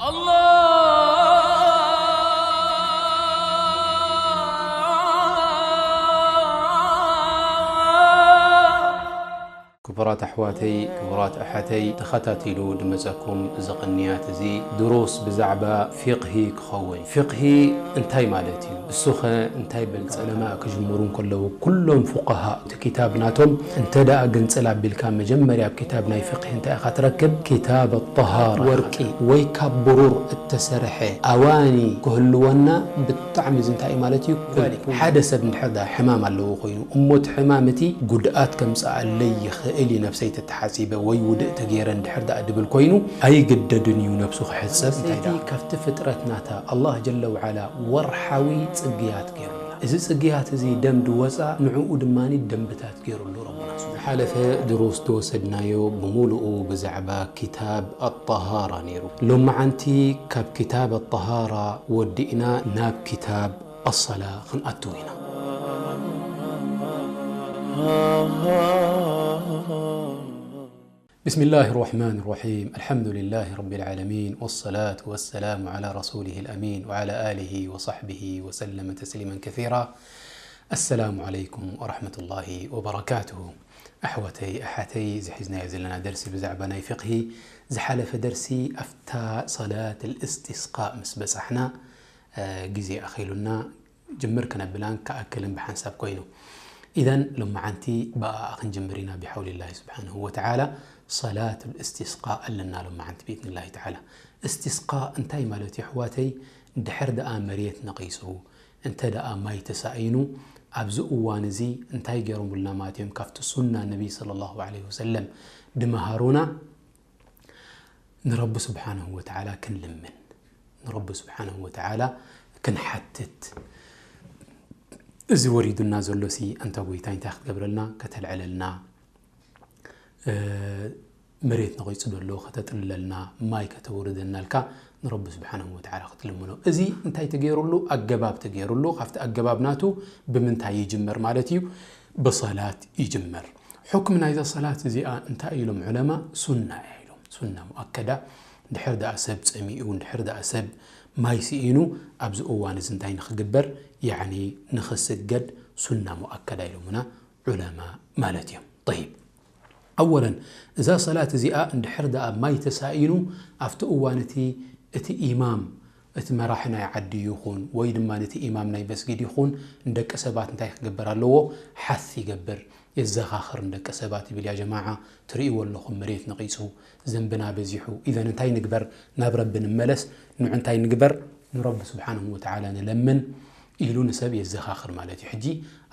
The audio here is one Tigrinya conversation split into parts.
الله ክቡራት ኣሕዋተይ፣ ክቡራት ኣሓተይ፣ ተኸታቲሉ ድመጸኩም እዚ ቅንያት እዚ ድሩስ ብዛዕባ ፊቕሂ ክኸውን። ፊቕሂ እንታይ ማለት እዩ? እሱኸ እንታይ በል? ዑለማ ክጅምሩ እንከለዉ ኩሎም ፉቃሃ እቲ ኪታብ ናቶም እንተ ደኣ ግንጽል ኣቢልካ መጀመርያ ኣብ ኪታብ ናይ ፊቕሂ እንታይ ኢኻ ትረክብ? ኪታብ ኣጠሃራ። ወርቂ ወይ ካብ ብሩር እተሰርሐ ኣዋኒ ክህልወና ብጣዕሚ እዚ እንታይ እዩ ማለት እዩ? ኩል። ሓደ ሰብ እንድሕር ደኣ ሕማም ኣለዎ ኮይኑ እሞ እቲ ሕማም እቲ ጉድኣት ከምጽኣለይ ይኽእል እዩ ነብሰይ ተተሓጺበ ወይ ውድእ ተገይረ እንድሕር ደኣ ድብል ኮይኑ ኣይግደድን እዩ ነብሱ ክሕጸብ። እንታይ ደኣ ካብቲ ፍጥረት ናታ ኣላህ ጀለ ወዓላ ወርሓዊ ጽግያት ገይሩላ። እዚ ጽግያት እዚ ደም ድወጻ ንዕኡ ድማ ደንብታት ገይሩሉ ረቡና ስብሓነ። ዝሓለፈ ድሩስ ዝወሰድናዮ ብምሉኡ ብዛዕባ ኪታብ ኣጠሃራ ነይሩ። ሎመዓንቲ ካብ ኪታብ ኣጠሃራ ወዲእና ናብ ኪታብ ኣሰላ ክንኣትው ኢና። بسم الله الرحمن الرحيم. الحمد لله رب العالمين، والصلاة والسلام على رسوله الأمين، وعلى آله وصحبه وسلم تسليما كثيرا. السلام عليكم ورحمة الله وبركاته. ኣሕዋተይ ኣሓተይ፣ እዚ ሒዝናዮ ዘለና ደርሲ ብዛዕባ ናይ ፍቕሂ ዝሓለፈ ደርሲ ኣብታ ሰላት እልእስቲስቃእ ምስ በጻሕና ግዜ ኣኺሉና ጅምር ክነብላን ክኣክልን ብሓንሳብ ኮይኑ። ኢዘን ሎመዓንቲ ብኣኣ ክንጅምር ኢና ብሓውሊላሂ ስብሓንሁ ወተዓላ። ሰላት እልእስቲስቃእ ኣለና ሎመዓንቲ ብኢዝኒላሂ ተዓላ። እስቲስቃእ እንታይ ማለት እዩ ኣሕዋተይ? እንድሕር ደኣ መሬት ነቒጹ እንተ ደኣ ማይ ተሳኢኑ ኣብዚ እዋን እዚ እንታይ ገይሮምልና ማለት እዮም? ካብቲ ሱና ነቢ ሰለላሁ ዐለይሂ ወሰለም ድመሃሩና ንረቢ ስብሓንሁ ወተዓላ ክንልምን፣ ንረቢ ስብሓንሁ ወተዓላ ክንሓትት፣ እዚ ወሪዱና ዘሎሲ ኣንታ ጎይታይ እንታይ ክትገብረልና? ከተልዕለልና፣ መሬት ነቒጹ ደሎ ከተጥልለልና፣ ማይ ከተውርደና ኢልካ ንረቢ ስብሓንሁ ወተዓላ ክትልምኖ። እዚ እንታይ ተገይሩሉ? ኣገባብ ተገይሩሉ። ካብቲ ኣገባብ ናቱ ብምንታይ ይጅመር ማለት እዩ? ብሰላት ይጅመር። ሑክም ናይዛ ሰላት እዚኣ እንታይ ኢሎም ዑለማ? ሱና እያ ኢሎም። ሱና ሙኣከዳ። እንድሕር ደኣ ሰብ ጸሚኡ፣ እንድሕር ደኣ ሰብ ማይ ስኢኑ፣ ኣብዚ እዋን እዚ እንታይ ንኽግበር? ያዕኒ ንኽስገድ ሱና ሙኣከዳ ኢሎምና ዑለማ ማለት እዮም። ጠይብ፣ ኣወለን እዛ ሰላት እዚኣ እንድሕር ደኣ ማይ ተሳኢኑ ኣብቲ እዋን እቲ፣ እቲ ኢማም፣ እቲ መራሒ ናይ ዓዲ ይኹን ወይ ድማ ነቲ ኢማም ናይ መስጊድ ይኹን ንደቂ ሰባት እንታይ ክገብር ኣለዎ? ሓስ ይገብር፣ የዘኻኽር ንደቂ ሰባት ይብል፣ ያ ጀማዓ ትርእይዎ ኣለኹም መሬት ነቒጹ፣ ዘንብና በዚሑ፣ ኢዘን እንታይ ንግበር? ናብ ረቢ ንመለስ፣ ንዑ እንታይ ንግበር? ንረቢ ስብሓንሁ ወተዓላ ንለምን ኢሉ ንሰብ የዘኻኽር ማለት እዩ። ሕጂ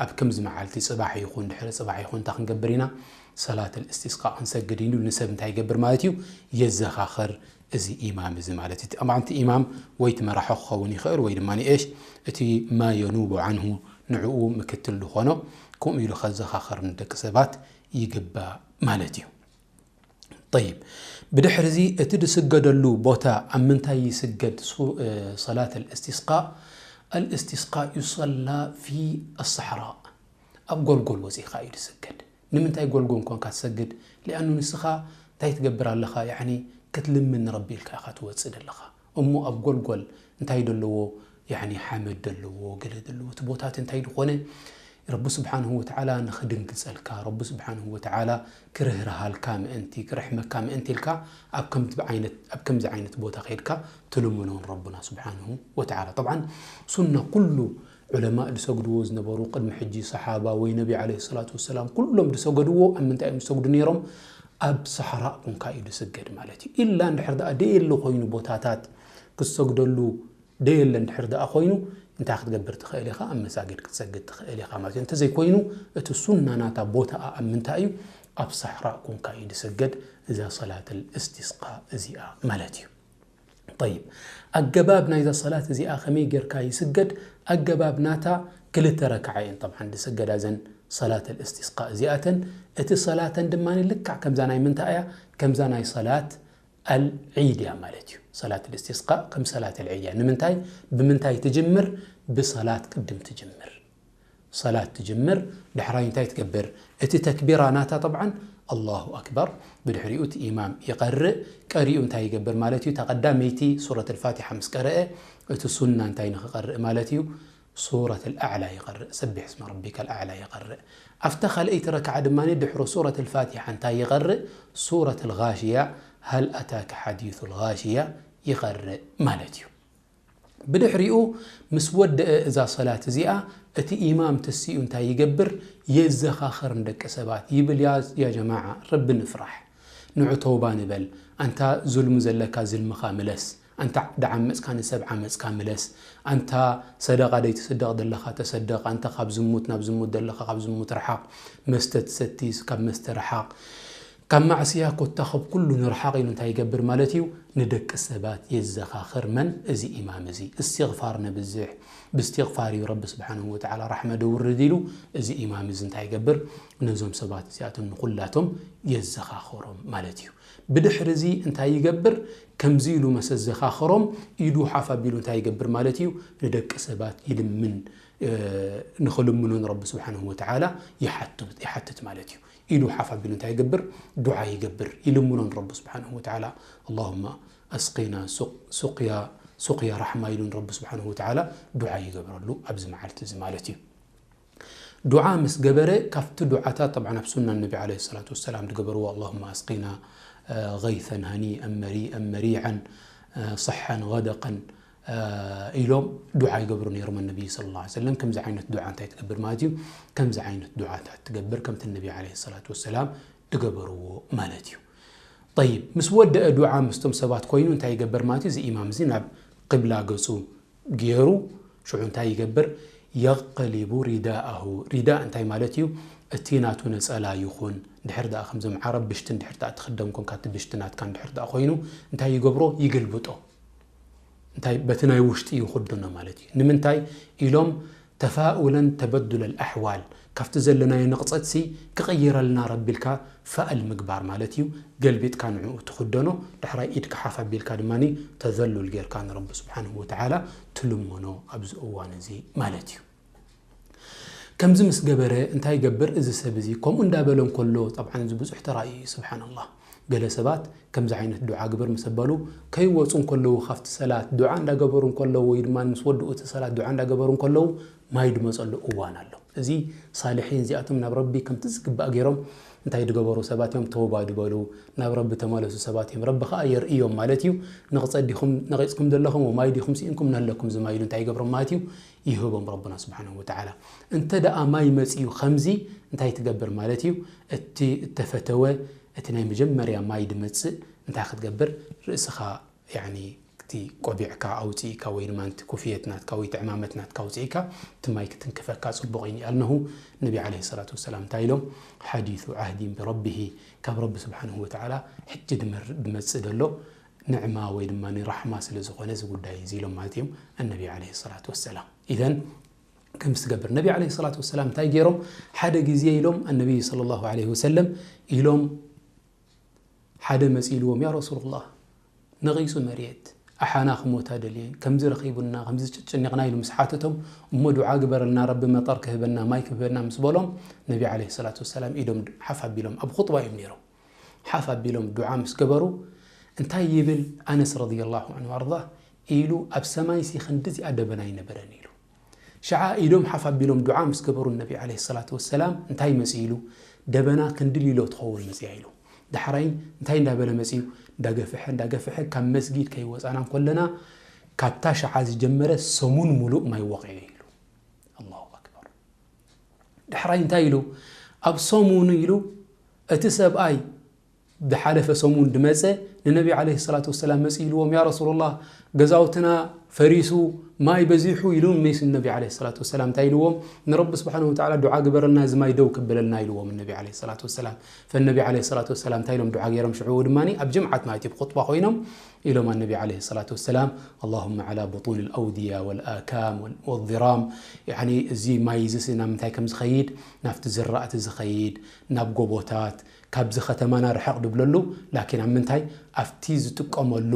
ኣብ ከምዚ መዓልቲ ጽባሕ ይኹን ድሕሪ ጽባሕ ይኹን እንታይ ክንገብር ኢና? ሰላት እልእስቲስቃእ ክንሰግድ ኢሉ ንሰብ እንታይ ይገብር ማለት እዩ? የዘኻኽር። እዚ ኢማም እዚ ማለት እዩ። ጠብዓን እቲ ኢማም ወይ እቲ መራሒ ክኸውን ይኽእል ወይ ድማ ንኤሽ እቲ ማ የኑቡ ዓንሁ ንዕኡ ምክትል ዝኾኖ ከምኡ ኢሉ ከዘኻኽር ንደቂ ሰባት ይግባእ ማለት እዩ። ጠይብ፣ ብድሕሪ እዚ እቲ ዝስገደሉ ቦታ ኣብ ምንታይ ይስገድ? ሱ-፣ እ፣ ሰላት ኣልእስቲስቃእ፣ ኣልእስቲስቃእ ዩሰላ ፊ ኣሰሕራእ፣ ኣብ ጎልጎል ወፂእኻ እዩ ዝስገድ። ንምንታይ ጎልጎል ኮንካ ትሰግድ? ሊኣኑ ንስኻ እንታይ ትገብር ኣለኻ? ያዕኒ ክትልምን ንረቢ ኢልካ ኢኻ ትወፅእ ዘለኻ። እሞ ኣብ ጎልጎል እንታይ ደለዎ? ያዕኒ ሓመድ ደለዎ፣ ገለ ደለዎ። እቲ ቦታት እንታይ ዝኾነ ረቢ ስብሓንሁ ወተዓላ ንኽድንግጸልካ፣ ረቢ ስብሓንሁ ወተዓላ ክርህርሃልካ ምእንቲ፣ ክርሕመካ ምእንቲ ኢልካ ኣብ ከምዚ ዓይነት፣ ኣብ ከምዚ ዓይነት ቦታ ከይድካ ትልምኖ ንረብና ስብሓንሁ ወተዓላ። ጠብዓን ሱና ኩሉ ዑለማእ ዝሰግድዎ ዝነበሩ ቅድሚ ሕጂ ሰሓባ ወይ ነቢ ዓለይሂ ሰላቱ ወሰላም ኩሎም ዝሰገድዎ ኣብ ምንታይ እዮም ዝሰግዱ ነይሮም? ኣብ ሰሕራእ ኮንካ እዩ ዝስገድ ማለት እዩ። ኢላ እንድሕር ደኣ ደየለ ኮይኑ ቦታታት ክትሰግደሉ ደየለ እንድሕር ደኣ ኮይኑ እንታይ ክትገብር ትኽእል ኢኻ? ኣብ መሳግድ ክትሰግድ ትኽእል ኢኻ ማለት እዩ። እንተዘይኮይኑ እቲ ሱና ናታ ቦታኣ ኣብ ምንታይ እዩ? ኣብ ሰሕራእ ኮንካ እዩ ዝስገድ እዛ ሰላተል እስቲስቃእ እዚኣ ማለት እዩ። ጠይብ፣ ኣገባብ ናይዛ ሰላት እዚኣ ከመይ ጌርካ ይስገድ? ኣገባብ ናታ ክልተ ረክዓ እየን ጠብዓን ዝስገዳ እዘን ሰላት ኣልእስቲስቃእ እዚኣተን። እቲ ሰላተን ድማ ልክዕ ከምዛ ናይ ምንታይ እያ? ከምዛ ናይ ሰላት ኣልዒድ እያ ማለት እዩ። ሰላት ኣልእስቲስቃእ ከም ሰላት ኣልዒድ እያ። ንምንታይ? ብምንታይ ትጅምር? ብሰላት ቅድም ትጅምር። ሰላት ትጅምር፣ ዳሕራይ እንታይ ትገብር? እቲ ተክቢራ ናታ ጠብዓን ኣላሁ ኣክበር። ብድሕሪኡ እቲ ኢማም ይቐርእ። ቀሪኡ እንታይ ይገብር ማለት እዩ? እታ ቀዳመይቲ ሱረት ኣልፋቲሓ ምስ ቀረአ፣ እቲ ሱና እንታይ ንኽቐርእ ማለት እዩ? ሱረት ኣልኣዕላ ይቐርእ። ሰቢሕ እስመ ረቢከ ኣልኣዕላ ይቐርእ። ኣብታ ካልኣይቲ ረክዓ ድማ ድሕሪ ሱረት ኣልፋቲሓ እንታይ ይቐርእ? ሱረት ኣልጋሽያ፣ ሃል ኣታከ ሓዲሱ ኣልጋሽያ ይቐርእ ማለት እዩ። ብድሕሪኡ ምስ ወደአ እዛ ሰላት እዚኣ፣ እቲ ኢማም ተሲኡ እንታይ ይገብር? የዘኻኽር ንደቂ ሰባት ይብል። ያ፣ ያ ጀማዓ፣ ረቢ ንፍራሕ። ንዑ ተውባ ንበል። ኣንታ ዙልሚ ዘለካ ዝልምኻ ምለስ። ኣንታ ደዓመጽካ ንሰብ ዓመጽካ ምለስ። ኣንታ ሰደቓ ደይትስደቕ ዘለኻ ተሰደቕ። ኣንታ ካብ ዝሙት ናብ ዝሙት ዘለኻ ካብ ዝሙት ርሓቕ። መስተ ትሰቲ ካብ መስተ ርሓቕ። ካብ ማዕስያ ኮታ ካብ ኩሉ ንርሓቕ ኢሉ እንታይ ይገብር ማለት እዩ? ንደቂ ሰባት የዘኻኽር። መን? እዚ ኢማም እዚ። እስትግፋር ነብዝሕ። ብእስትግፋር እዩ ረቢ ስብሓንሁ ወተዓላ ራሕመ ደውርድ ኢሉ። እዚ ኢማም እዚ እንታይ ይገብር? ነዞም ሰባት እዚኣቶም ንኹላቶም የዘኻኽሮም ማለት እዩ። ብድሕሪ እዚ እንታይ ይገብር? ከምዚ ኢሉ መሰ ዘኻኽሮም ኢዱ ሓፍ ኣቢሉ እንታይ ይገብር ማለት እዩ? ንደቂ ሰባት ይልምን፣ እ፣ ንኽልምኑ ንረቢ ስብሓንሁ ወተዓላ ይሓቱ-፣ ይሓትት ማለት እዩ። ኢዱ ሓፍ ኣቢሉ እንታይ ይገብር? ዱዓ ይገብር፣ ይልምኖ ንረቢ ስብሓንሁ ወተዓላ። ኣላሁማ ኣስቂና ሱቅ-፣ ሱቅያ፣ ሱቅያ ራሕማ ኢሉ ንረቢ ስብሓንሁ ወተዓላ ዱዓ ይገብረሉ ኣብዚ መዓልቲ እዚ ማለት እዩ። ዱዓ ምስ ገበረ ካብቲ ዱዓታት፣ ጠብዓን ኣብ ሱና ነቢ ዓለይሂ ሰላቱ ወሰላም ዝገበርዎ፣ ኣላሁማ ኣስቂና፣ እ፣ ገይሰን ሃኒአን መሪአን መሪዓን፣ እ፣ ሰሓን ገደቀን፣ እ፣ ኢሎም ዱዓ ይገብሩ ነይሮም። ነቢ ሰለላሁ ዐለይሂ ወሰለም ከምዚ ዓይነት ዱዓ እንታይ ትገብር ማለት እዩ? ከምዚ ዓይነት ዱዓታት ትገብር፣ ከምቲ ነቢ ዓለይሂ ሰላቱ ወሰላም ዝገበርዎ ማለት እዩ። ጠይብ፣ ምስ ወደአ ዱዓ ምስቶም ሰባት ኮይኑ እንታይ ይገብር ማለት እዩ? እዚ ኢማም እዚ ናብ ቅብላ ገጹ ገይሩ ሽዑ እንታይ ይገብር? የቅሊቡ ሪዳአሁ። ሪዳ እንታይ ማለት እዩ? እቲ ናቱ ነጸላ ይኹን፣ ድሕር ደኣ ከምዞም ዓረብ ብሽቲ እንድሕር ደኣ ትኽደን ኮንካ፣ እቲ ብሽቲ ናትካ እንድሕር ደኣ ኮይኑ እንታይ ይገብሮ? ይግልብጦ። እንታይ፣ በቲ ናይ ውሽጢ ይኽደኖ ማለት እዩ። ንምንታይ ኢሎም? ተፋኡለን ተበዱለል ኣሕዋል፣ ካብቲ ዘለናዮ ንቕጸትሲ ክቕይረልና ረቢ ኢልካ ፋእል ምግባር ማለት እዩ። ገልቢጥካ ንዕኡ ትኽደኖ፣ ዳሕራይ ኢድካ ሓፍ ኣቢልካ ድማ ተዘሉል ጌርካ ንረቢ ስብሓንሁ ወተዓላ ትልምኖ ኣብዚ እዋን እዚ ማለት እዩ። ከምዚ ምስ ገበረ እንታይ ይገብር? እዚ ሰብ እዚ ከምኡ እንዳበለ እንከሎ፣ ጠብዓን እዚ ብዙሕ ተራእዩ እዩ፣ ስብሓንላህ። ገለ ሰባት ከምዚ ዓይነት ዱዓ ግበር ምስ ኣበሉ፣ ከይወፁ እንከለዉ ካብቲ ሰላት ዱዓ እንዳገበሩ እንከለዉ፣ ወይ ድማ ምስ ወድኡ እቲ ሰላት ዱዓ እንዳገበሩ እንከለዉ፣ ማይ ድመፀሉ እዋን ኣሎ። እዚ ሳልሒን እዚኣቶም ናብ ረቢ ከምቲ ዝግባእ ገይሮም እንታይ ድገበሩ ሰባት እዮም? ተውባ ድበሉ፣ ናብ ረቢ ተመለሱ ሰባት እዮም። ረቢ ከዓ የርእዮም ማለት እዩ። ንቕፀ ዲኹም ነቒፅኩም ዘለኹም፣ ወማይ ዲኹም ስኢንኩም፣ ነለኩም ዝማይ ኢሉ እንታይ ይገብሮም ማለት እዩ? ይህቦም ረብና ስብሓንሁ ወተዓላ። እንተ ደኣ ማይ መፂኡ ከምዚ እንታይ ትገብር ማለት እዩ? እቲ እተፈተወ፣ እቲ ናይ መጀመርያ ማይ ድመፅእ እንታይ ክትገብር? ርእስኻ፣ ያኒ፣ እቲ ቆቢዕካ ኣውፂእካ ወይ ድማ እቲ ኮፍየት ናትካ ወይ እቲ ዕማመት ናትካ ኣውፂእካ እቲ ማይ ክትንክፈካ ፅቡቕ እዩ። ንኣልነሁ ነቢ ዓለይሂ ሰላቱ ወሰላም እንታይ ኢሎም? ሓዲሱ ዓህዲን ብረቢሂ፣ ካብ ረቢ ስብሓንሁ ወተዓላ ሕጂ ድመር-፣ ድመፅእ ደሎ ንዕማ ወይ ድማ ራሕማ ስለ ዝኾነ እዚ ጉዳይ እዚ ኢሎም ማለት እዮም ኣነቢ ዓለይሂ ሰላቱ ወሰላም። ኢዘን ከምዚ ትገብር። ነቢ ዓለይሂ ሰላቱ ወሰላም እንታይ ገይሮም? ሓደ ግዜ ኢሎም ኣነቢ ሰለላሁ ዓለይሂ ወሰለም ኢሎም ሓደ መፂ ኢልዎም፣ ያ ረሱሉላህ፣ ነቒጹ መሬት፣ ኣሓና ክሞታ ደልየን፣ ከምዚ ረኺቡና፣ ከምዚ ጨጨኒቕና ኢሉ ምስ ሓተቶም፣ እሞ ዱዓ ግበረልና ረቢ መጠር ክህበና፣ ማይ ክህበና ምስ በሎም፣ ነቢ ዓለይሂ ሰላቱ ወሰላም ኢዶም ሓፍ ኣቢሎም፣ ኣብ ኹጥባ እዮም ነይሮም። ሓፍ ኣቢሎም ዱዓ ምስ ገበሩ፣ እንታይ ይብል ኣነስ ረዲየላሁ ዐንሁ ወኣርዳህ ኢሉ፣ ኣብ ሰማይሲ ክንድዚኣ ደበና ኣይነበረን ኢሉ። ሽዓ ኢዶም ሓፍ ኣቢሎም ዱዓ ምስ ገበሩ ነቢ ዓለይሂ ሰላቱ ወሰላም እንታይ መጺኡ ኢሉ? ደበና ክንዲ ሊሎ ትኸውን መጺኣ ኢሉ። ዳሕራይ እንታይ እንዳበለ መጺኡ? እንዳገፍሐ፣ እንዳገፍሐ፣ ካብ መስጊድ ከይወጻና እንከለና፣ ካብታ ሽዓ ዝጀመረ ሰሙን ሙሉእ ማይ ወቒዑ ኢሉ። ኣላሁ ኣክበር። ዳሕራይ እንታይ ኢሉ? ኣብ ሰሙኑ ኢሉ፣ እቲ ሰብኣይ ዝሓለፈ ሰሙን ድመጸ፣ ንነቢ ዓለይሂ ሰላቱ ወሰላም መጺኡ ኢልዎም፣ ያ ረሱሉላህ፣ ገዛውትና ፈሪሱ፣ ማይ በዚሑ ኢሉ፣ መይስ ነቢ ዓለይሂ ሰላቱ ወሰላም እንታይ ኢልዎም? ንረቢ ስብሓነሁ ወተዓላ ዱዓ ግበረልና፣ እዚ ማይ ደው ክብለልና ኢልዎም ነቢ ዓለይሂ ሰላቱ ወሰላም። ፈነቢ ዓለይሂ ሰላቱ ወሰላም እንታይ ኢሎም ዱዓ ገይሮም? ሽዑ ድማ ኣብ ጅምዓት ማለት እዩ፣ ብኹጥባ ኮይኖም ኢሎም ኣነቢ ዓለይሂ ሰላቱ ወሰላም፣ اللهم على بطون الأودية والآكام وال-، والضرام፣ ያኒ እዚ ማይ እዚ ናብ ምንታይ ከም ዝኸይድ፣ ናብቲ ዝራእቲ ዝኸይድ፣ ናብ ጎቦታት፣ ካብዚ ከተማና ርሕቕ ድብለሉ፣ ላኪን ኣብ ምንታይ? ኣብቲ ዝጥቀመሉ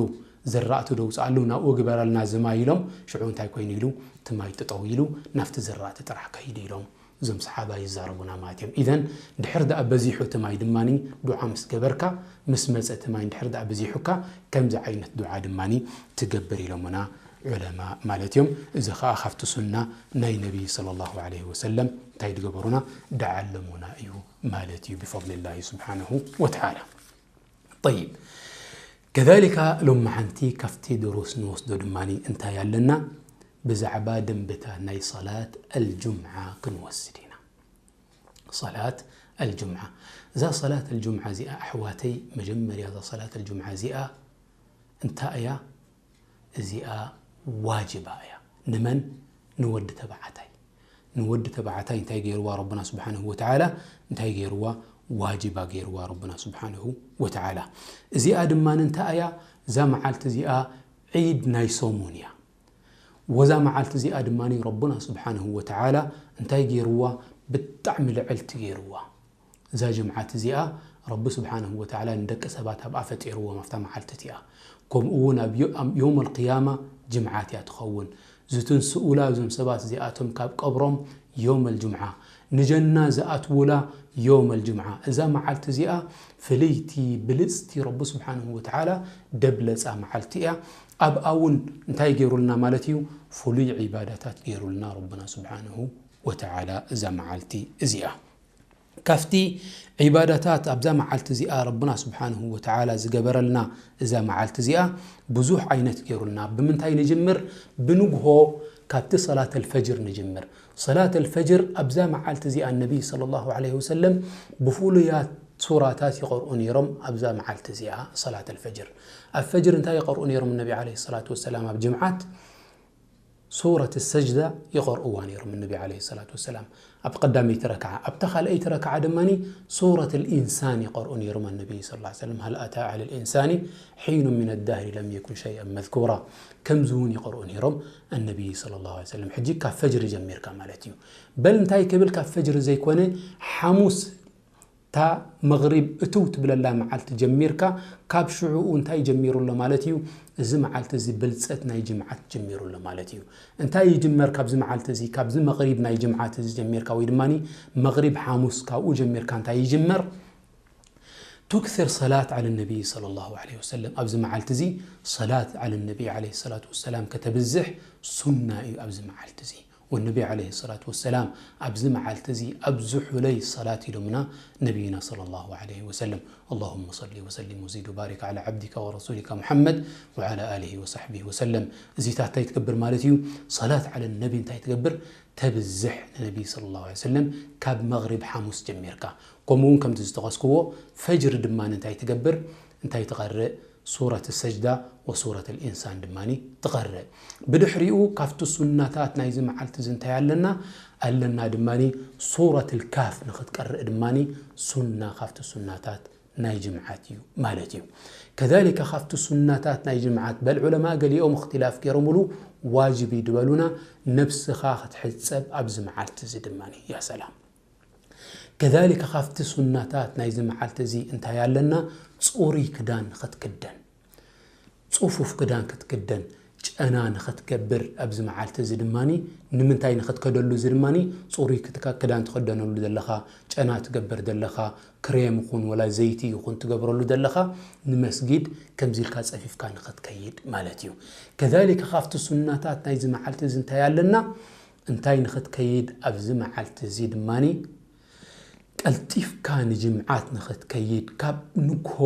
ዝራእቲ ደውፅኣሉ ናብኡ ግበረልና እዚ ማይ ኢሎም፣ ሽዑ እንታይ ኮይኑ ኢሉ? እቲ ማይ ጠጠው ኢሉ ናብቲ ዝራእቲ ጥራሕ ከይዱ ኢሎም እዞም ሰሓባ ይዛረቡና ማለት እዮም። ኢዘን ድሕር ደኣ በዚሑ እቲ ማይ ድማኒ ዱዓ ምስ ገበርካ፣ ምስ መጸ እቲ ማይ ድሕር ደኣ በዚሑካ፣ ከምዚ ዓይነት ዱዓ ድማኒ ትገብር ኢሎምና ዑለማ ማለት እዮም። እዚ ኸኣ ካብቲ ሱና ናይ ነቢ ሰለላሁ ዐለይሂ ወሰለም እንታይ ድገበሩና? ደዓለሙና እዩ ማለት እዩ ብፈድሊላሂ ስብሓነሁ ወተዓላ። ጠይብ፣ ከዛሊካ ሎማዓንቲ ካብቲ ድሩስ ንወስዶ ድማኒ እንታይ ኣለና? ብዛዕባ ደንብታ ናይ ሰላት ኣልጁምዓ ክንወስድ ኢና። ሰላት ኣልጁምዓ። እዛ ሰላት ኣልጁምዓ እዚኣ ኣሕዋተይ፣ መጀመርያ እዛ ሰላት ኣልጁምዓ እዚኣ እንታይ እያ? እዚኣ ዋጅባ እያ። ንመን? ንወዲ ተባዕታይ። ንወዲ ተባዕታይ እንታይ ገይርዋ ረብና ስብሓንሁ ወተዓላ? እንታይ ገይርዋ? ዋጅባ ገይርዋ ረብና ስብሓንሁ ወተዓላ። እዚኣ ድማ እንታይ እያ? እዛ መዓልቲ እዚኣ ዒድ ናይ ሰሙን እያ። ወዛ መዓልቲ እዚኣ ድማ ረብና ስብሓንሁ ወተዓላ እንታይ ገይርዋ? ብጣዕሚ ልዕልቲ ገይርዋ። እዛ ጅምዓት እዚኣ ረቢ ስብሓንሁ ወተዓላ ንደቂ ሰባት ኣብኣ ፈጢርዎም ኣብታ መዓልቲ እቲኣ። ከምኡ እውን ኣብ ዮ-፣ ኣብ ዮም ኣልቅያማ ጅምዓት እያ ትኸውን። ዝትንስኡላ እዞም ሰባት እዚኣቶም ካብ ቀብሮም ዮም ኣልጅምዓ። ንጀና ዝኣትዉላ ዮም ኣልጅምዓ። እዛ መዓልቲ እዚኣ ፍልይቲ ብልጽቲ ረቢ ስብሓንሁ ወተዓላ ደብለጻ መዓልቲ እያ። ኣብኣ እውን እንታይ ገይሩልና ማለት እዩ? ፍሉይ ዒባዳታት ገይሩልና ረብና ስብሓንሁ ወተዓላ እዛ መዓልቲ እዚኣ። ካብቲ ዒባዳታት ኣብዛ መዓልቲ እዚኣ ረብና ስብሓንሁ ወተዓላ ዝገበረልና እዛ መዓልቲ እዚኣ ብዙሕ ዓይነት ገይሩልና። ብምንታይ ንጅምር? ብንግሆ ካብቲ ሰላት ኣልፈጅር ንጅምር። ሰላት ኣልፈጅር ኣብዛ መዓልቲ እዚኣ ነቢ ሰለላሁ ዐለይሂ ወሰለም ብፍሉያት ሱራታት ይቐርኡ ነይሮም። ኣብዛ መዓልቲ እዚኣ ሰላት ኣልፈጅር፣ ኣብ ፈጅር እንታይ ይቐርኡ ነይሮም ነቢ ዐለይሂ ሰላቱ ወሰላም ኣብ ጅምዓት? ሱረት ሰጅዳ ይቐርእዋ ነይሮም ነቢ ዐለይሂ ሰላቱ ወሰላም። ኣብ ቀዳመይቲ ረክዓ። ኣብታ ካልኣይቲ ረክዓ ድማኒ ሱረት ልኢንሳን ይቐርኡ ነይሮም ነቢ ሰለላሁ ዐለይሂ ወሰለም። ሀል ኣታ ዐለ ልኢንሳኒ ሒኑ ሚነ ዳህሪ ለም የኩን ሸይአን መዝኩራ። ከምዚ እውን ይቐርኡ ነይሮም ኣነቢ ሰለላሁ ዐለይሂ ወሰለም። ሕጂ ካብ ፈጅሪ ጀሚርካ ማለት እዩ። በል እንታይ ክብል ካብ ፈጅሪ ዘይኮነ ሓሙስ እታ መግሪብ እትው ትብለላ መዓልቲ ጀሚርካ፣ ካብ ሽዑኡ እንታይ ጀሚሩ ኣሎ ማለት እዩ? እዚ መዓልቲ እዚ ብልጸት ናይ ጅምዓት ጀሚሩ ኣሎ ማለት እዩ። እንታይ ይጅመር ካብዚ መዓልቲ እዚ? ካብዚ መግሪብ ናይ ጅምዓት እዚ ጀሚርካ ወይ ድማኒ መግሪብ ሓሙስ ካብኡ ጀሚርካ እንታይ ይጅመር? ቱክሲር ሰላት ዐለ ነቢይ ሰለላሁ ዐለይሂ ወሰለም። ኣብዚ መዓልቲ እዚ ሰላት ዐለ ነቢይ ዐለይሂ ሰላቱ ወሰላም ከተብዝሕ ሱና እዩ ኣብዚ መዓልቲ እዚ። ወነቢ ዐለይሂ ሰላቱ ወሰላም ኣብዚ መዓልቲ እዚ ኣብዝሑለይ ሰላት ኢሎምና ነቢይና ሰለላሁ ዐለይሂ ወሰለም። اللهم صل وسلم وزد وبارك على عبدك ورسولك محمد وعلى آله وصحبه وسلم። እዚታት እንታይ ትገብር ማለት እዩ? ሰላት ዐለ ነቢ እንታይ ትገብር? ተብዝሕ ንነቢ ሰለላሁ ዐለይሂ ወሰለም ካብ መግሪብ ሓሙስ ጀሚርካ። ከምኡ እውን ከምቲ ዝጠቐስክዎ ፈጅሪ ድማ እንታይ ትገብር? እንታይ ትቐርእ? ሱረት ሰጅዳ ወሱረት ልኢንሳን ድማ ትቐርእ። ብድሕሪኡ ካብቲ ሱናታት ናይዚ መዓልቲ እዚ እንታይ ኣለና? ኣለና ድማ ሱረት ልካፍ ንኽትቀርእ ድማ ሱና ካብቲ ሱናታት ናይ ጅምዓት እዩ ማለት እዩ። ከዛሊከ ካብቲ ሱናታት ናይ ጅምዓት በል ዑለማ ገሊኦም እኽትላፍ ገይሮምሉ ዋጅብ እዩ ድበሉና ነብስኻ ክትሕጸብ ኣብዚ መዓልቲ እዚ ድማ። ያ ሰላም። ከዛሊከ ካብቲ ሱናታት ናይዚ መዓልቲ እዚ እንታይ ኣለና? ጽሩይ ክዳን ንኽትክደን፣ ጽፉፍ ክዳን ክትክደን፣ ጨና ንኽትገብር ኣብዚ መዓልቲ እዚ ድማኒ። ንምንታይ ንኽትከደሉ እዚ ድማኒ? ጽሩይ ክትካ-፣ ክዳን ትኽደነሉ ዘለኻ፣ ጨና ትገብር ዘለኻ፣ ክሬም ይኹን ወላ ዘይቲ ይኹን ትገብረሉ ዘለኻ፣ ንመስጊድ ከምዚ ኢልካ ጸፊፍካ ንኽትከይድ ማለት እዩ። ከዛሊከ ካብቲ ሱናታት ናይዚ መዓልቲ እዚ እንታይ ኣለና? እንታይ ንኽትከይድ ኣብዚ መዓልቲ እዚ ድማኒ ቀልጢፍካ ንጅምዓት ንኽትከይድ፣ ካብ ንግሆ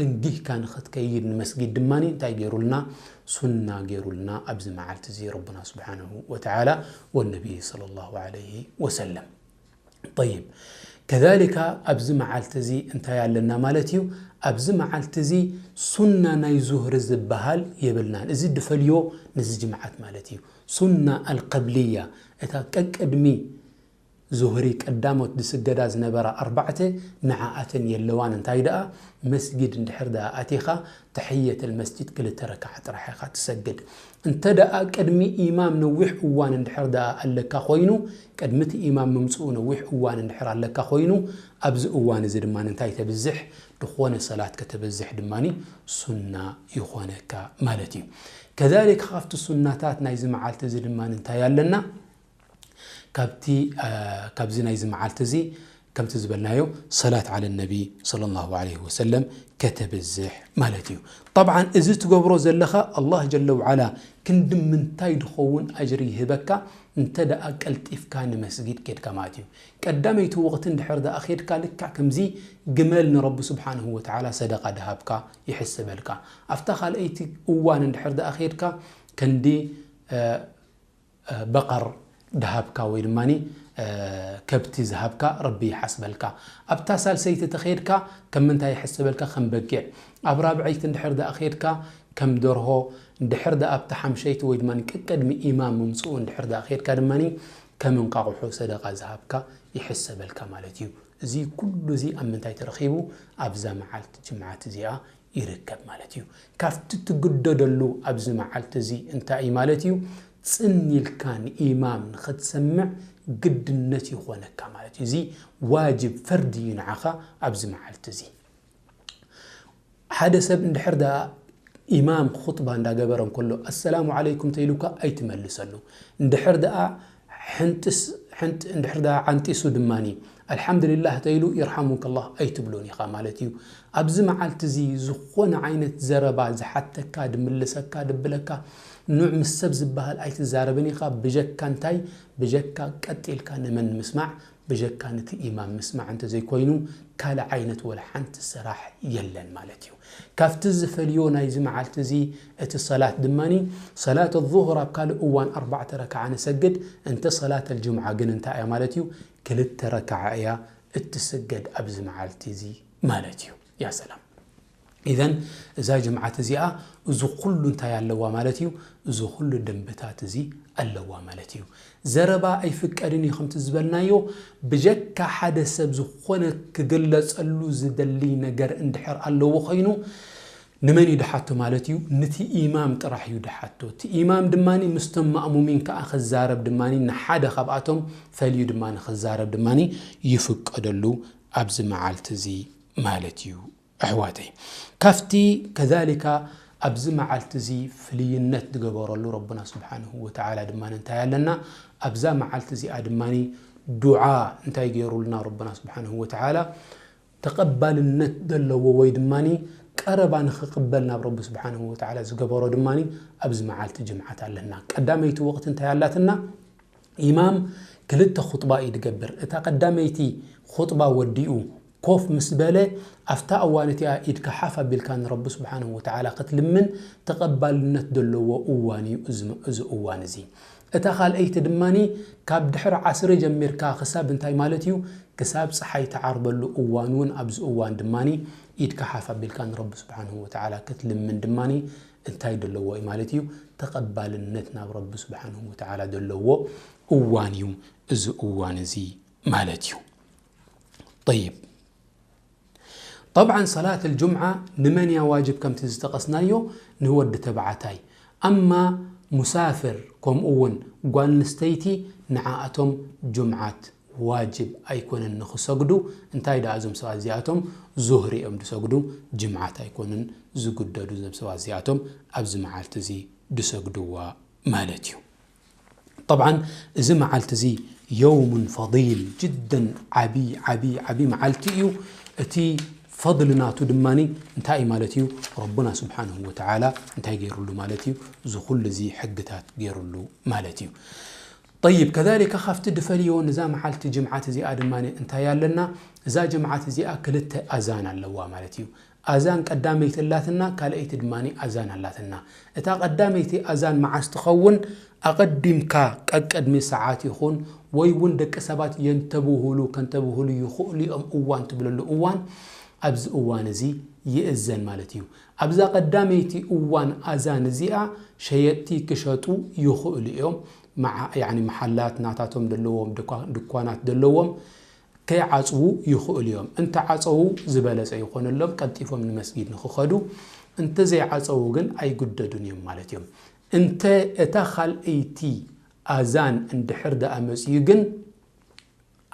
ኣንጊህካ ንኽትከይድ ንመስጊድ ድማኒ እንታይ ገይሩልና? ሱና ገይሩልና ኣብዚ መዓልቲ እዚ ረብና ስብሓንሁ ወተዓላ ወነቢይ ሰለላሁ ዐለይሂ ወሰለም። ጠይብ፣ ከዛሊካ ኣብዚ መዓልቲ እዚ እንታይ ኣለና ማለት እዩ? ኣብዚ መዓልቲ እዚ ሱና ናይ ዙህሪ ዝበሃል የብልናን። እዚ ድፈልዮ ነዚ ጅምዓት ማለት እዩ። ሱና ኣልቀብልያ፣ እታ ቀቅድሚ ዙህሪ ቀዳሞት ዝስገዳ ዝነበራ ኣርባዕተ ንዓኣተን የለዋን። እንታይ ደኣ መስጊድ እንድሕር ደኣ ኣቲኻ ተሕየተል መስጂድ ክልተ ረክዓ ጥራሕ ኢኻ ትሰግድ። እንተ ደኣ ቅድሚ ኢማም ነዊሕ እዋን እንድሕር ደኣ ኣለካ ኮይኑ፣ ቅድሚ እቲ ኢማም ምምጽኡ ነዊሕ እዋን እንድሕር ኣለካ ኮይኑ፣ ኣብዚ እዋን እዚ ድማ እንታይ ተብዝሕ? ድኾነ ሰላት ከተብዝሕ ድማ ሱና ይኾነካ ማለት እዩ። ከዛሊክ ካብቲ ሱናታት ናይዚ መዓልቲ እዚ ድማ እንታይ ኣለና? ካብቲ ካብዚ ናይዚ መዓልቲ እዚ ከምቲ ዝበልናዮ ሰላት ዓለ ነቢ ሰለላሁ ዐለይሂ ወሰለም ከተብዝሕ ማለት እዩ። ጠብዓን እዚ ትገብሮ ዘለኻ ኣላህ ጀለ ወዓላ ክንዲ ምንታይ ድኸውን ኣጅሪ ይህበካ እንተ ደኣ ቀልጢፍካ ንመስጊድ ኬድካ ማለት እዩ። ቀዳመይቲ ወቕቲ እንድሕር ደኣ ኬድካ ልክዕ ከምዚ ግመል ንረቢ ስብሓንሁ ወተዓላ ሰደቓ ድሃብካ ይሕሰበልካ። ኣብታ ካልኣይቲ እዋን እንድሕር ደኣ ኬድካ ከንዲ በቐር ድሃብካ ወይ ድማ ከብቲ ዝሃብካ ረቢ ይሓስበልካ። ኣብታ ሳልሰይቲ ተኸድካ ከም ምንታይ ይሕስበልካ? ከም በጊዕ። ኣብ ራብዐይቲ እንድሕር ደኣ ኸድካ ከም ደርሆ፣ እንድሕር ደኣ ኣብታ ሓምሸይቲ ወይ ድማ ቀቅድሚ ኢማም ምምፅኡ እንድሕር ደኣ ኸድካ ድማ ከም እንቃቑሖ ሰደቃ ዝሃብካ ይሕሰበልካ ማለት እዩ። እዚ ኩሉ እዚ ኣብ ምንታይ ተረኺቡ? ኣብዛ መዓልቲ ጅምዓት እዚኣ ይርከብ ማለት እዩ። ካብቲ ትግደደሉ ኣብዚ መዓልቲ እዚ እንታይ እዩ ማለት እዩ? ጽን ኢልካ ንኢማም ንኽትሰምዕ ግድነት ይኾነካ ማለት እዩ። እዚ ዋጅብ ፈርዲ እዩ ንዓኻ ኣብዚ መዓልቲ እዚ። ሓደ ሰብ እንድሕር ደኣ ኢማም ኹጥባ እንዳገበረ እንከሎ ኣሰላሙ ዓለይኩም ተይሉካ ኣይትመልሰሉ። እንድሕር ደኣ ሕንጥስ ሕንጥ እንድሕር ደኣ ዓንጢሱ ድማኒ ኣልሓምዱሊላህ ተይሉ ይርሓሙከ ኣላህ ኣይትብሎን ኢኻ ማለት እዩ። ኣብዚ መዓልቲ እዚ ዝኾነ ዓይነት ዘረባ ዝሓተካ ድምልሰካ ድብለካ ኑዕ ምስ ሰብ ዝበሃል ኣይትዛረብን ኢኻ። ብጀካ እንታይ? ብጀካ ቀጥ ኢልካ ንመን ምስማዕ? ብጀካ ነቲ ኢማም ምስማዕ እንተዘይኮይኑ ካልእ ዓይነት ወላ ሓንቲ ስራሕ የለን ማለት እዩ። ካብቲ ዝፈልዮ ናይዚ መዓልቲ እዚ እቲ ሰላት ድማኒ ሰላት ዙሁር ኣብ ካልእ እዋን ኣርባዕተ ረክዓ ንሰግድ፣ እንተ ሰላት ኣልጅምዓ ግን እንታይ እያ ማለት እዩ? ክልተ ረክዓ እያ እትስገድ ኣብዚ መዓልቲ እዚ ማለት እዩ። ያ ሰላም። ኢዘን እዛ ጅምዓት እዚኣ እዚ ኩሉ እንታይ ኣለዋ ማለት እዩ? እዚ ኩሉ ደንብታት እዚ ኣለዋ ማለት እዩ። ዘረባ ኣይፍቀድን እዩ ከምቲ ዝበልናዮ። ብጀካ ሓደ ሰብ ዝኾነ ክግለጸሉ ዝደሊ ነገር እንድሕር ኣለዎ ኮይኑ ንመን እዩ ድሓቶ ማለት እዩ? ነቲ ኢማም ጥራሕ እዩ ድሓቶ። እቲ ኢማም ድማ ምስቶም ማእሙሚን ከዓ ክዛረብ ድማ ንሓደ ካብኣቶም ፈልዩ ድማ ንክዛረብ ድማ ይፍቀደሉ ኣብዚ መዓልቲ እዚ ማለት እዩ። ኣሕዋተይ ካብቲ ከዛሊካ ኣብዚ መዓልቲ እዚ ፍልይነት ዝገበረሉ ረቡና ስብሓንሁ ወተዓላ ድማ እንታይ ኣለና? ኣብዛ መዓልቲ እዚኣ ድማ ዱዓ እንታይ ገይሩልና ረቡና ስብሓንሁ ወተዓላ? ተቐባልነት ዘለዎ ወይ ድማ ቀረባ ንኽቕበል ናብ ረቢ ስብሓንሁ ወተዓላ ዝገበሮ ድማ ኣብዚ መዓልቲ ጅምዓት ኣለና። ቀዳመይቲ ወቕቲ እንታይ ኣላትና? ኢማም ክልተ ኹጥባ እዩ ዝገብር። እታ ቀዳመይቲ ኹጥባ ወዲኡ ኮፍ ምስ በለ ኣብታ እዋን እቲኣ ኢድካ ሓፍ ኣቢልካ ንረቢ ስብሓንሁ ወተዓላ ክትልምን ተቐባልነት ዘለዎ እዋን እዩ እዚ እዋን እዚ። እታ ካልኣይቲ ድማኒ ካብ ድሕሪ ዓስሪ ጀሚርካ ክሳብ እንታይ ማለት እዩ? ክሳብ ፀሓይ ትዓርበሉ እዋን እውን ኣብዚ እዋን ድማኒ ኢድካ ሓፍ ኣቢልካ ንረቢ ስብሓንሁ ወተዓላ ክትልምን ድማኒ እንታይ ዘለዎ እዩ ማለት እዩ? ተቐባልነት ናብ ረቢ ስብሓንሁ ወተዓላ ዘለዎ እዋን እዩ እዚ እዋን እዚ ማለት እዩ። ጠይብ ጠብዓን ሰላት ኣልጁምዓ ንመን እያ ዋጅብ? ከምቲ ዝጠቐስናዮ ንወዲ ተባዕታይ። ኣማ ሙሳፍር ከምኡ እውን ጓል ኣንስተይቲ ንዓኣቶም ጁምዓት ዋጅብ ኣይኮነን ንኽሰግዱ። እንታይ ደኣ እዞም ሰባት እዚኣቶም ዙህሪ እዮም ዝሰግዱ፣ ጅምዓት ኣይኮኑን ዝግደዱ እዞም ሰባት እዚኣቶም ኣብዚ መዓልቲ እዚ ዝሰግድዋ ማለት እዩ። ጠብዓን እዚ መዓልቲ እዚ የውሙን ፈዲል ጅደን ዓቢ ዓቢ ዓቢ መዓልቲ እዩ። እቲ ፈድል ናቱ ድማ እንታይ እዩ ማለት እዩ? ረቡና ስብሓንሁ ወተዓላ እንታይ ገይሩሉ ማለት እዩ? እዚ ኩሉ እዚ ሕግታት ገይሩሉ ማለት እዩ። ጠይብ ከዛሊካ ካብቲ ድፈልዮ ንዛ መዓልቲ ጅምዓት እዚኣ ድማ እንታይ ኣለና? እዛ ጅምዓት እዚኣ ክልተ ኣዛን ኣለዋ ማለት እዩ። ኣዛን ቀዳመይቲ ኣላትና፣ ካልኣይቲ ድማ ኣዛን ኣላትና። እታ ቀዳመይቲ ኣዛን መዓስ ትኸውን? ኣቐዲምካ ቀቅድሚ ሰዓት ይኹን ወይ እውን ደቂ ሰባት የንተብህሉ ከንተብህሉ ይኽእሉ እዮም እዋን ትብለሉ እዋን ኣብዚ እዋን እዚ ይእዘን ማለት እዩ። ኣብዛ ቀዳመይቲ እዋን ኣዛን እዚኣ ሸየጥቲ ክሸጡ ይኽእሉ እዮም። መሓላት ናታቶም ዘለዎም ድኳናት ዘለዎም ከይዓፅዉ ይኽእሉ እዮም። እንተዓፀዉ ዝበለፀ ይኾነሎም፣ ቀልጢፎም ንመስጊድ ንኽኸዱ። እንተዘይዓፀዉ ግን ኣይግደዱን እዮም ማለት እዮም። እንተ እታ ካልኣይቲ ኣዛን እንድሕር ደኣ መፅዩ ግን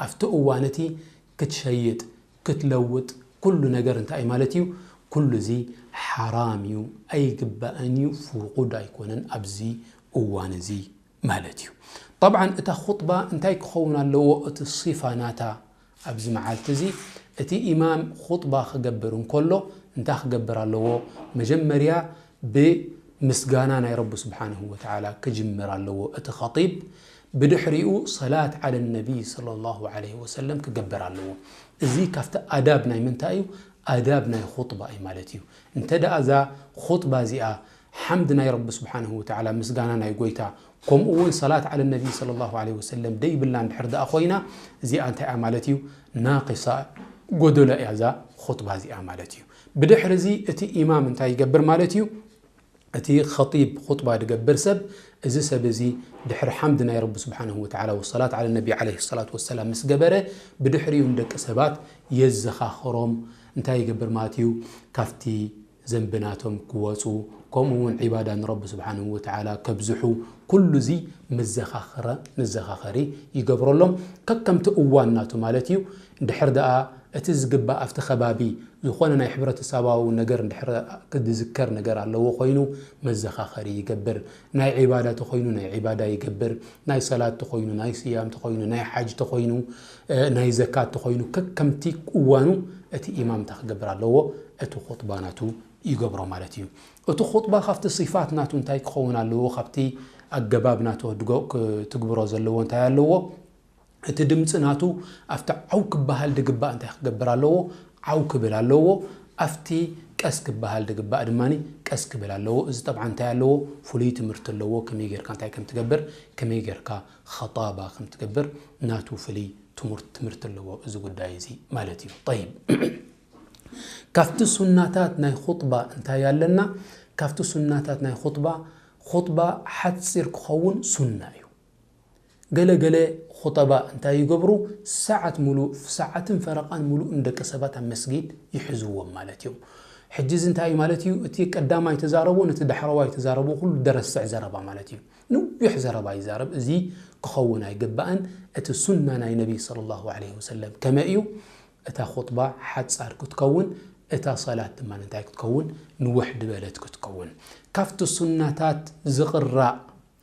ኣብቲ እዋን እቲ ክትሸይጥ ክትለውጥ ኩሉ ነገር እንታይ ማለት እዩ? ኩሉ እዚ ሓራም እዩ፣ ኣይግባእን እዩ፣ ፍቁድ ኣይኮነን ኣብዚ እዋን እዚ ማለት እዩ። ጠብዓን እታ ኹጥባ እንታይ ክኸውን ኣለዎ? እቲ ሲፋ ናታ ኣብዚ መዓልቲ እዚ እቲ ኢማም ኹጥባ ክገብር እንከሎ እንታይ ክገብር ኣለዎ? መጀመርያ ብምስጋና ናይ ረቢ ስብሓንሁ ወተዓላ ክጅምር ኣለዎ እቲ ኸጢብ። ብድሕሪኡ ሰላት ዓለ ነቢይ ሰለላሁ ዐለይሂ ወሰለም ክገብር ኣለዎ። እዚ ካብቲ ኣዳብ ናይ ምንታይ እዩ? ኣዳብ ናይ ኹጥባ እዩ ማለት እዩ። እንተ ደኣ እዛ ኹጥባ እዚኣ ሓምድ ናይ ረቢ ስብሓንሁ ወተዓላ፣ ምስጋና ናይ ጎይታ፣ ከምኡ እውን ሰላት ዓለ ነቢ ሰለላሁ ዐለይሂ ወሰለም ደይብላ እንድሕር ደኣ ኮይና፣ እዚኣ እንታይ እያ ማለት እዩ? ናቂሳ፣ ጎደሎ እያ እዛ ኹጥባ እዚኣ ማለት እዩ። ብድሕሪ እዚ እቲ ኢማም እንታይ ይገብር ማለት እዩ? እቲ ኸጢብ ኹጥባ ድገብር ሰብ፣ እዚ ሰብ እዚ ድሕሪ ሓምድ ናይ ረቢ ስብሓንሁ ወተዓላ ወሰላት ዓለ ነቢ ዓለይሂ ሰላቱ ወሰላም ምስ ገበረ፣ ብድሕሪኡ ንደቂ ሰባት የዘኻኽሮም። እንታይ ይገብር ማለት እዩ? ካብቲ ዘንቢ ናቶም ክወፁ፣ ከምኡ እውን ዒባዳ ንረቢ ስብሓንሁ ወተዓላ ከብዝሑ፣ ኩሉ እዚ መዘኻኸረ-፣ መዘኻኸሪ ይገብረሎም። ከከምቲ እዋን ናቱ ማለት እዩ። እንድሕር ደኣ እቲ ዝግባእ ኣብቲ ከባቢ ዝኾነ ናይ ሕብረተሰባዊ ነገር እንድሕር ክዝከር ነገር ኣለዎ ኮይኑ መዘኻኸሪ ይገብር። ናይ ዒባዳ ተኾይኑ ናይ ዒባዳ ይገብር። ናይ ሰላት ተኾይኑ፣ ናይ ስያም ተኾይኑ፣ ናይ ሓጅ ተኾይኑ፣ እ፣ ናይ ዘካት ተኾይኑ፣ ከከምቲ እዋኑ እቲ ኢማም እንታይ ክገብር ኣለዎ? እቲ ኹጥባ ናቱ ይገብሮ ማለት እዩ። እቲ ኹጥባ ካብቲ ሲፋት ናቱ እንታይ ክኸውን ኣለዎ? ካብቲ ኣገባብ ናቱ ክትጎ-፣ ክትግብሮ ዘለዎ እንታይ ኣለዎ? እቲ ድምፂ ናቱ ኣብቲ ዓው ክበሃል ድግባእ እንታይ ክገብር ኣለዎ? ዓው ክብል ኣለዎ። ኣብቲ ቀስ ክበሃል ድግባእ ድማ ቀስ ክብል ኣለዎ። እዚ ጠብዓ እንታይ ኣለዎ? ፍሉይ ትምህርቲ ኣለዎ። ከመይ ጌርካ እንታይ ከም ትገብር፣ ከመይ ጌርካ ኸጣባ ከም ትገብር ናቱ ፍሉይ ትምህርት-፣ ትምህርቲ ኣለዎ እዚ ጉዳይ እዚ ማለት እዩ። ጠይብ፣ ካብቲ ሱናታት ናይ ኹጥባ እንታይ ኣለና? ካብቲ ሱናታት ናይ ኹጥባ፣ ኹጥባ ሓፂር ክኸውን ሱና እዩ። ገለ ገለ ኹጠባ እንታይ ይገብሩ? ሰዓት ሙሉእ፣ ሰዓትን ፈረቓን ሙሉእ ንደቂ ሰባት ኣብ መስጊድ ይሕዝዎም ማለት እዮም። ሕጂ እዚ እንታይ እዩ ማለት እዩ? እቲ ቀዳማይ ተዛረቦ ነቲ ዳሕረዋይ ተዛረቦ ኩሉ ደረስዕ ዘረባ ማለት እዩ። ነዊሕ ዘረባ ይዛረብ። እዚ ክኸውን ኣይግባእን። እቲ ሱና ናይ ነቢ ሰለላሁ ዐለይሂ ወሰለም ከመይ እዩ? እታ ኹጥባ ሓጻር ክትከውን፣ እታ ሰላት ድማ እንታይ ክትከውን? ንውሕ ድበለት ክትከውን። ካብቲ ሱናታት ዝቕራእ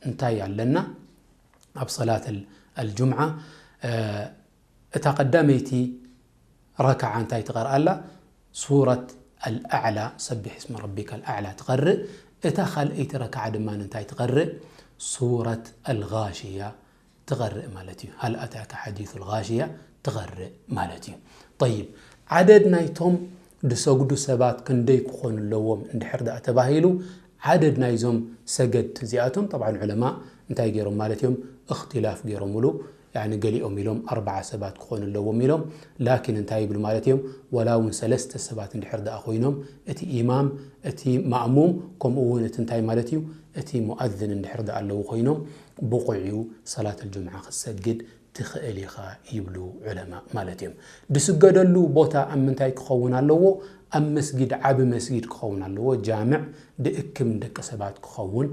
እንታይ ኣለና? ኣብ ሰላት ኣል-፣ ኣልጁምዓ፣ እ፣ እታ ቀዳመይቲ ረክዓ እንታይ ትቐርእ ኣላ? ሱረት ኣልኣዕላ፣ ሰቢሕ እስመ ረቢከ ኣልኣዕላ ትቐርእ። እታ ካልኣይቲ ረክዓ ድማ እንታይ ትቐርእ? ሱረት ኣልጋሽያ ትቐርእ ማለት እዩ። ሃል ኣታከ ሓዲሱ ኣልጋሽያ ትቐርእ ማለት እዩ። ጠይብ፣ ዓደድ ናይቶም ድሰግዱ ሰባት ክንደይ ክኾኑ ኣለዎም እንድሕር ደኣ ተባሂሉ፣ ዓደድ ናይዞም ሰገድቲ እዚኣቶም፣ ጠብዓን ዑለማ እንታይ ገይሮም ማለት እዮም? እኽትላፍ ገይሮምሉ። ያኒ ገሊኦም ኢሎም ኣርባዓ ሰባት ክኾኑ ኣለዎም ኢሎም። ላኪን እንታይ ይብሉ ማለት እዮም? ወላ እውን ሰለስተ ሰባት እንድሕር ደኣ ኮይኖም፣ እቲ ኢማም፣ እቲ ማእሙም፣ ከምኡ እውን እቲ እንታይ ማለት እዩ? እቲ ሙኣዝን እንድሕር ደኣ ኣለዉ ኮይኖም፣ ብቑዕ እዩ ሰላት ኣልጁምዓ ክትሰግድ ትኽእል ኢኻ ይብሉ ዑለማ ማለት እዮም። ድስገደሉ ቦታ ኣብ ምንታይ ክኸውን ኣለዎ? ኣብ መስጊድ፣ ዓቢ መስጊድ ክኸውን ኣለዎ። ጃምዕ ድእክብ ንደቂ ሰባት ክኸውን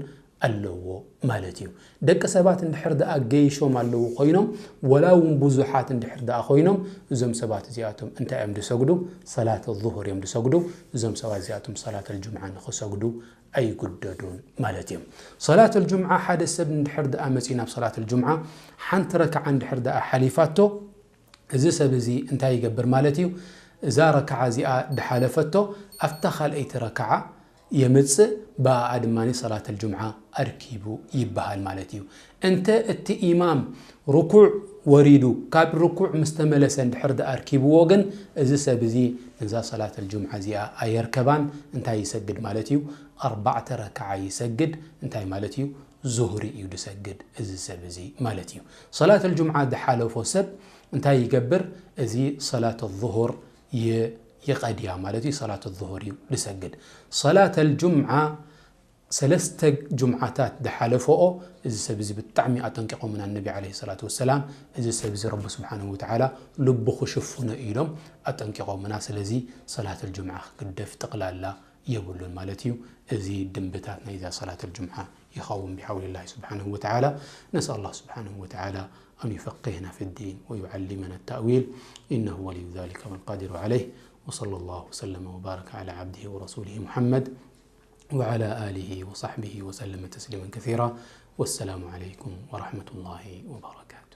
ኣለዎ ማለት እዩ። ደቂ ሰባት እንድሕር ደኣ ገይሾም ኣለዉ ኮይኖም፣ ወላ እውን ብዙሓት እንድሕር ደኣ ኮይኖም፣ እዞም ሰባት እዚኣቶም እንታይ እዮም ድሰግዱ? ሰላት ዙሁር እዮም ድሰግዱ። እዞም ሰባት እዚኣቶም ሰላት ኣልጁምዓ ንኽሰግዱ ኣይጉደዱን ማለት እዩ። ሰላት ኣልጁምዓ ሓደ ሰብ እንድሕር ደኣ መጺኡ ናብ ሰላት ኣልጁምዓ ሓንቲ ረክዓ እንድሕር ደኣ ሓሊፋቶ፣ እዚ ሰብ እዚ እንታይ ይገብር ማለት እዩ? እዛ ረክዓ እዚኣ ድሓለፈቶ ኣብታ ካልኣይቲ ረክዓ የምጽእ፣ ብኣኣ ድማ ሰላት ኣልጁምዓ ኣርኪቡ ይበሃል ማለት እዩ። እንተ እቲ ኢማም ርኩዕ ወሪዱ ካብ ርኩዕ ምስ ተመለሰ እንድሕር ደኣ ኣርኪብዎ ግን፣ እዚ ሰብ እዚ ነዛ ሰላት ኣልጁምዓ እዚኣ ኣየርከባን። እንታይ ይሰግድ ማለት እዩ? ኣርባዕተ ረክዓ ይሰግድ። እንታይ ማለት እዩ? ዙህሪ እዩ ድሰግድ እዚ ሰብ እዚ ማለት እዩ። ሰላት ኣልጁምዓ ድሓለፎ ሰብ እንታይ ይገብር? እዚ ሰላት ዙሁር ይ-፣ ይቐድያ ማለት እዩ። ሰላት ዙሁር እዩ ድሰግድ። ሰላት ኣልጁምዓ ሰለስተ ጁምዓታት ድሓለፈኦ፣ እዚ ሰብ እዚ ብጣዕሚ ኣጠንቂቖምና፣ ነቢ ዓለይሂ ሰላቱ ወሰላም፣ እዚ ሰብ እዚ ረቢ ስብሓነሁ ወተዓላ ልቡ ክሽፍኖ ኢሎም ኣጠንቂቖምና። ስለዚ ሰላት ኣልጁምዓ ክግደፍ ጠቕላላ የብሉን ማለት እዩ። እዚ ድንብታት ናይዛ ሰላት ኣልጁምዓ ይኸውን ብሓውሊላሂ ስብሓነሁ ወተዓላ። ነስኣል ኣላህ ስብሓነሁ ወተዓላ ኣን ዩፈቂህና ፊ ዲን ወዩዓሊመና ተእዊል። ኢነሁ ወልዩ ዛሊከ ወልቃዲሩ ዓለይህ። ወሰለ ላሁ ወሰለመ ወባረከ ዓላ ዓብዲሂ ወረሱሊሂ ሙሐመድ وعلى آله وصحبه وسلم تسليما كثيرا. والسلام عليكم ورحمة الله وبركاته.